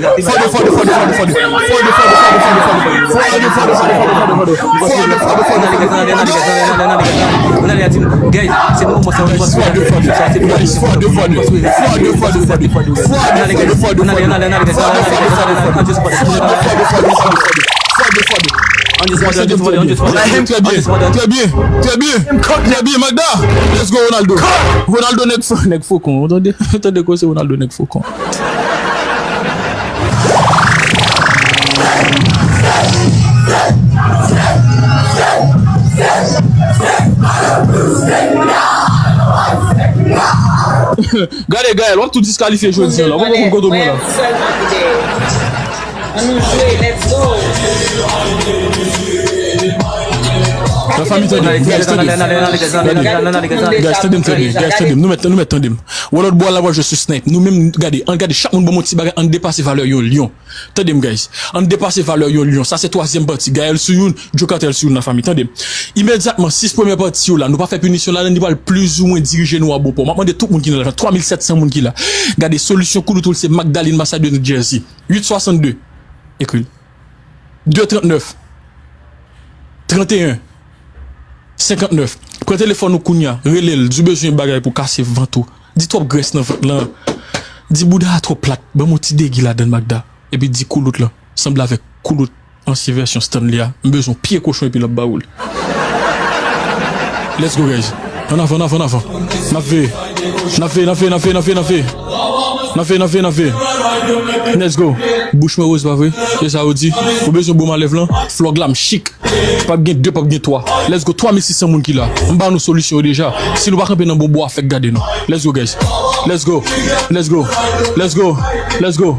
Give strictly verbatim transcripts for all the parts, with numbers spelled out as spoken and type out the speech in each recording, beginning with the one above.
Fòde, fòde, fòde, fòde, fòde. Fòde, fòde, fòde, fòde, fòde. Fòde, fòde, fòde, fòde, fòde. Fòde, fòde, fòde, fòde, fòde. Guys, se moman sa, fòde, fòde, fòde. Fòde, fòde, fòde. Fòde, fòde, fòde. Fòde, fòde, fòde. Fòde, fòde, fòde. Fòde, fòde, fòde. Fòde, fòde, fòde. Fòde, fòde, fòde. Guys, tande m trè byen. Trè byen. Trè byen. Trè byen. Trè byen, Magda. Let's go, Ronaldo. Ronaldo nèg fo-, nèg fokon. Ou tande? Ou tande koze Ronaldo nèg fokon. Gade, Gaël, w ap tou diskalifye jodi a la. Ou poko konn kote w pran la. Ann nou jwe, let's go. Lafanmi, tande m. Guys, tande m. Guys, tande m trè byen. Guys, tande m. Nou mèt, nou mèt tande m. Wòlòt bwa la, w ap jwe sou snipe. Nou menm, gade, ann gade, chak moun ban m yon ti bagay, ann depase valè yon lyon. Tande m, guys. Ann depase valè yon lyon. Sa se twazyèm pati. Gaël sou youn, Joe Kartel sou youn, lafanmi. Tande m. Imedyatman, sis premyè pati yo la, nou pa fè pinisyon ladan, li pral plizoumwen dirije nou a bon pò. M ap mande tout moun ki nan lajan, twa mil sèt san moun ki la. Gade, solisyon koulout ou l se Magdalene Massad de New Jersey. uit swasannde. Ekri l. de trannèf. Tranteyen. Senkantnèf. Pran telefòn ou kounya, rele l, di w bezwen bagay pou kase vant ou. Di twòp grès nan vant lan. Di bouda a twò plat, ban m yon ti degi ladan l, Magda. Epi di koulout lan, sanble avèk koulout ansyen vèsyon Stanley a, m bezwen yon pye kochon epi l ap ba ou l. Let's go, guys. Ann avan, ann avan, ann avan. N ap veye. N ap veye, n ap veye, n ap veye, n ap veye, n ap veye. N ap veye, n ap veye, n ap veye. Let's go. Bouch mwen woz, pa vre? Se sa yo di. Ou bezwen bon malèv lan? Flòg la, m chik. P ap gen de, p ap gen twa. Let's go. Twa mil sis san moun ki la. M ba nou solisyon yo deja. Si nou pa kanpe nan bon bò a, fèk gade nou. Let's go, guys. Let's go. Let's go. Let's go. Let's go.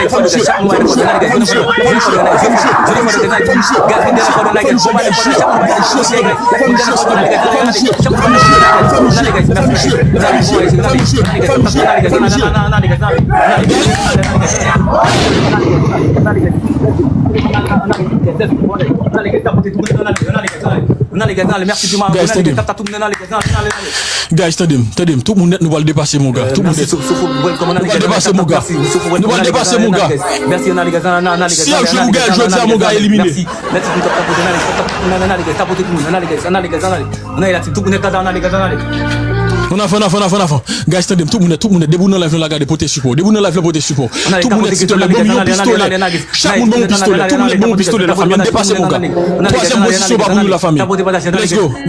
Guys, tande m. Guys, tande m. Tande m. Tout moun nèt, nou pral depase Moga. Tout moun nèt. Nou pral depase Moga. Nou pral depase Moga. Si y ap jwe Moga, jodi a Moga elimine. Ann avan, ann avan, ann avan, ann avan. Guys, tande m. Tout moun nèt, tout moun nèt. Depi w nan live la, gade, pote sipò. Depi w nan live la, pote sipò. Tout moun nèt, silteplè, ban m yon pistolè. Chak moun ban m yon pistolè. Tout moun nèt, ban m yon pistolè. Lafami, ann depase Moga. Twazyèm pozisyon pa pou nou, lafami. Let's go. Ou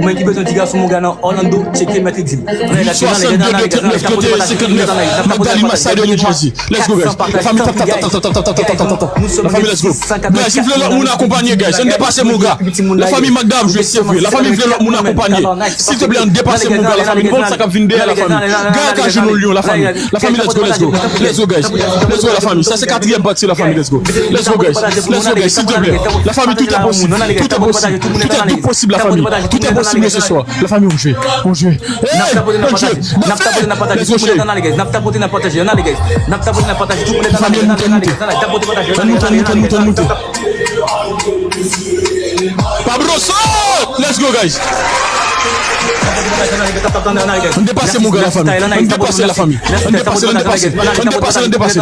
menm ki bezwen ti gason Moga nan Orlando, tcheke mèt egzib. Swasannde de trannèf trannteyen senkannèf. Magdalena Massader, New Jersey. Let's go, guys. Lafami, tap, tap, tap. Lafami, let's go. Guys, si vle lòt moun akonpanye, guys. Ann depase Moga. Lafami, Magda ap jwe, se vre. Lafami vle lòt moun akonpanye. Silteplè, ann depase Moga, lafami. Nou konn sa k ap vin dèyè, lafami. Gay ka jwenn yon lyon, lafami. Lafami, let's go, let's go. Let's go, guys. Let's go, lafami. Sa se katriyèm pati, lafami, let's go. Let's go, guys. Let's go, guys, silteplè. Lafami, tout est possible. Tout est possible. Tout est tout possible, lafami. Tout est possible ce soir. Lafami, on jwe. On jwe. Hey, on jwe. Let's go, chéri. Lafami, ann moute, ann moute. Ann moute, ann moute, ann moute, ann moute. Pabroso! Let's go, guys. Ann depase Moga, lafami. Ann depase, lafami. Ann depase, ann depase. Ann depase, ann depase,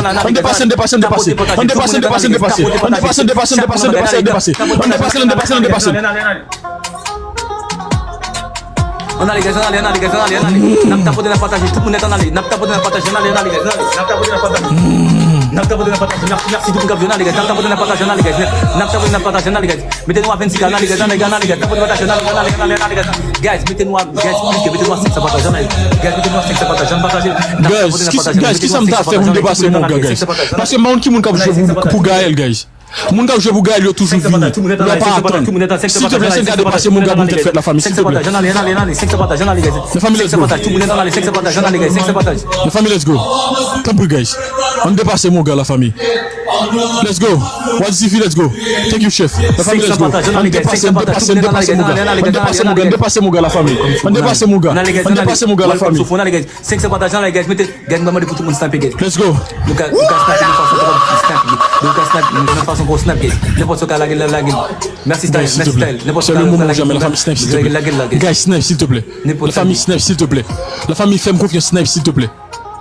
ann depase. Ann depase, ann depase, ann depase. Ann depase, ann depase, ann depase, ann depase. Ann depase, ann depase, ann depase. Ann ale, guys, ann ale, ann ale, guys, ann ale, ann ale. N ap tapote, n ap pataje. Tout moun nèt, ann ale. N ap tapote, n ap pataje. Ann ale, ann ale, guys, ann ale. N ap tapote, n ap pataje. N ap tapote, n ap pataje. Mèsi, mèsi tout moun k ap jwe, ann ale, guys. N ap tapote, n ap pataje, ann ale, guys. N ap tapote, n ap pataje, ann ale, guys. Mete nou a vennsis K, ann ale, guys, ann ale, ann ale, guys. Tapote, pataje, ann ale, ann ale, ann ale, ann ale, guys. Guys, mete nou a, guys, plis ke mete nou a senk san pataje, ann ale. Guys, mete nou a senk san pataje, ann pataje. N ap tapote, n ap pataje. Guys, kisa m ta fè pou m depase Moga, guys? Paske m pa konn ki moun k ap jwe pou, pou Gaël, guys. Moun k ap jwe pou Gaël yo toujou vini. Yo pa atann. Silteplè, sèl ka depase Moga pou m fè fèt, lafanmi, silteplè. Lafanmi, let's go. Lafanmi, let's go. Tanpri, guys. Ann depase Moga, lafanmi. Let's go. Wazifi, let's go. Thank you, chef. Lafanmi, let's go. Ann depase, ann depase, ann depase Moga. Ann depase Moga, ann depase Moga, lafanmi. Ann depase Moga. Ann depase Moga, lafanmi. Senk san pataje nan lagay, mete, guys, mwen mande pou tout moun snipe, guys. Let's go. Nou ka, nou ka snipe nan fason, nou ka snipe, nou ka snipe nan fason pou snipe, guys. Nenpòt sa ka lage, lage. Mèsi style, mèsi style. Nenpòt sa ka lage, lage, lage, lage, guys. Snipe, silteplè. Lafanmi, snipe, silteplè. Lafanmi, fè m konfyans, snipe, silteplè.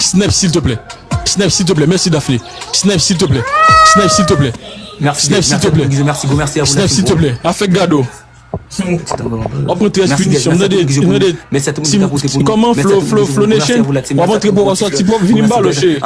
Snipe, silteplè. Snipe, silteplè. Mèsi, Daphné. Snipe, silteplè. Snipe, silteplè. Snipe, silteplè. Snipe, silteplè. Afèk gado. W ap antre as pinisyon. M tande, m tande. Kòman Flo, Flo, Flo Nation? W ap antre pou w ap sòti pwòp, vini m ba w, cheri.